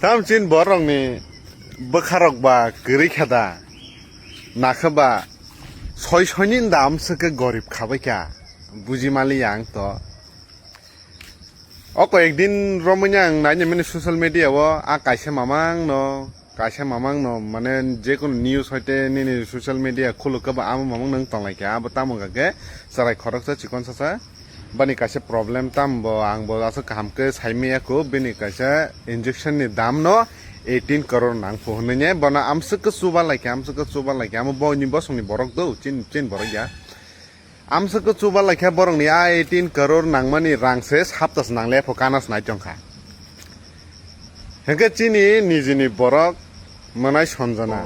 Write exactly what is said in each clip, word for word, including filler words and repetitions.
Tamchin borokni bwkharok ba kwrwi kha da, nakha ba soi soini da amswk khe gorib khabai kha, buji maliya ang to. O koyek din romwi ang naini mani social media o a kaisa mamang no, kaisa mamang no mane jekunu news hoite nini social media khuluk khe ba amo mamang nang tonglai kha, abo tamo kha khe chwrai khoroksa chikon sasa. Bani kaisa problem tam bo, ang bo aswk kaham khe sai maya kho, bini kaisa injection ni dam no eighteen crore nang pho hwnwi ne, bono amswk khe chuba lai kha, amswk khe chuba lai kha, amo bo ni bosong ni borok do, chin, chin borok ya. Amswk khe chuba lai kha borok ni a eighteen crore nangmani rang se sapta se nang le pho kana se nai tong kha. Hwnkhe chini nijini borok mwnai Sanjana.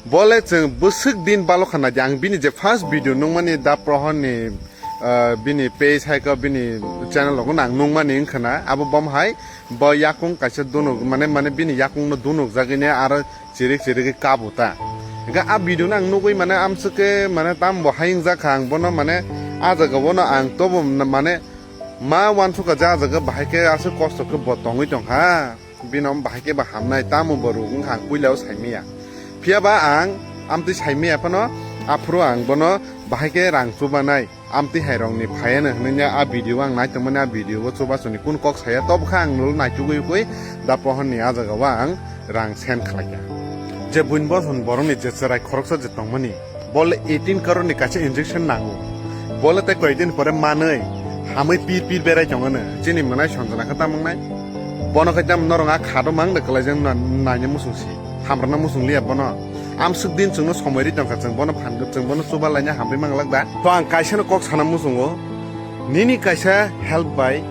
Bole chwng bwswk din balo khana di, ang bini je first video nungmani da Prohor ni, ah, bini page hai khe bini channel rogo nang nungmani wngkha na, abo bom hai bo yakung kaisa dunuk mane, mane bini yakung no dunuk jagwi ne aro chirik chirik khe kabo ta. Hwnkhe a video no ang nugwi mane amswk khe mane tam bo hai wngjak kha, ang bono mane a jaga bono ang tobo mane ma uansukha je a jaga bahai khe aswk kosto khe bo tongwi tong kha. Bino bahai khe ba hamnai, tamo bo ruk wngkha ang puila o sai maya. Phiya ba ang amtwi sai maya phano, aphuru ang bono bahai khe rang chubanai, amtwi hai rokni phaiya no hwnwi a video ang nai tongmani, a video o chuba chuni kun kok saya, tobo kha ang nolo naichugwi ugwi da Prohor ni a jaga o ang rang send khlai kha. Je buini boson borok ni je chwrai khoroksa je tongmani, bole eighteen crore ni kaisa injection nango. Bole tei koi din pore manwi hamwi pir pir berai tongano. Chini mwnai Sanjana khe tamung nai. Bono khe tam norong a kha do mang de kwlai jang na, naina muchung si. Hamrana muchung liya bono. Amswk din chwngno somoi ri tongkha, chwng bono phan, chwng bono chuba laina hamri manglak da. To ang kaisa no kok sana muchungo. Nini kaisa help bai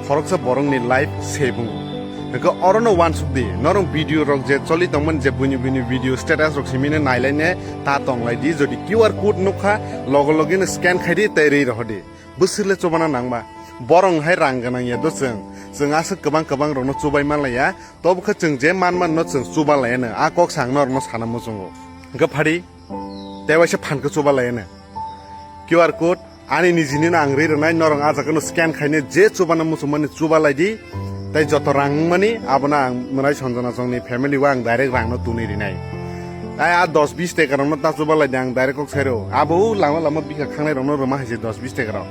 khoroksa borokni life save wngo. Hwnkhe orono uansuk di, norok video rok je choli tongmani, je buini buini video status rok simine nailaine ta tonglai di, jodi Q R code nukha logo logino scan khai di tei ri rohor di. Bwswk le chubana nangma. Borok hai rang gwnang ya do chwng. Chwng aswk kwbang kwbang rokno chubai manlaiya. Tobo khe chwng je man manno chwng chuba laiya no. A kok sa ang norokno sana muchungo. Hwnkhe phadi. Tei waisa phan khe chuba laiya no. Q R code ani nijini no ang ri rwnai, norok a jaga no scan khaine je chubana muchungmani chuba lai di. Tei joto rang wngmani abono ang mwnai Sanjana chongni family o ang direct rang no tunwi rinai. Ai a dos bis teka rokno ta chuba lai di, ang direct kok sai rw. Abo lama lama bikha khangnai rokno rwma hai se dos bis teka rok.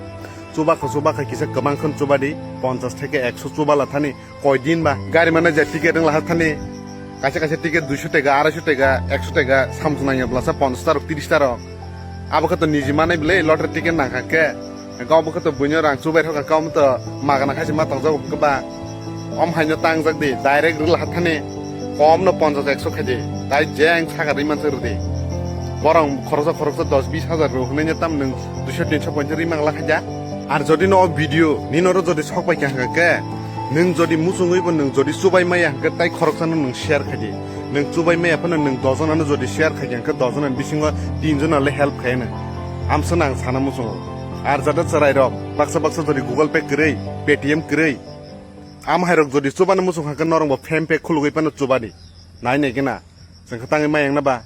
Chuba kho, chuba kha kisa kwbang khon chuba di, ponchas theke ekso chuba la thani. Koi din ba gari mane je ticket wng laha thani, kaisa kaisa ticket duiso tega, araiso tega, ekso tega, samsung nangya blasa ponchas ta rok, tiris ta rok. Abo khe to niji manai bwle lottery ticket nangkha khe. Hwnkhe obo khe to buino rang chubai rokha khe omo to magana khaisi ma tongjago hwnkhe ba. Om haino tangjak di, direct rw laha thani. Kom no ponchas ekso khai di. Tai je ang saka ri mansa rw di. Borok khoroksa khoroksa dos bis hajar rw hwnwi tam nwng duiso tinso ponchas ri mangla khaja. Ar jodi no o video nini oro jodi sok pai kha hwnkhe, nwng jodi muchungwi bo nwng jodi chubai maya hwnkhe tai khoroksano nwng share khai di. Nwng chubai maya phano nwng dojon ano jodi share khai kha hwnkhe dojon ani bisingo tin jon le help khai no. Amsano ang sana muchungo. Ar jada chwrai rok baksa baksa jodi Google Pay kwrwi, Paytm kwrwi, am hai rok jodi chubana muchung hwnkhe norok bo PhonePe khulugwi phano chuba di. Nai nai gena. Chwng khe tangwi maya wngna ba.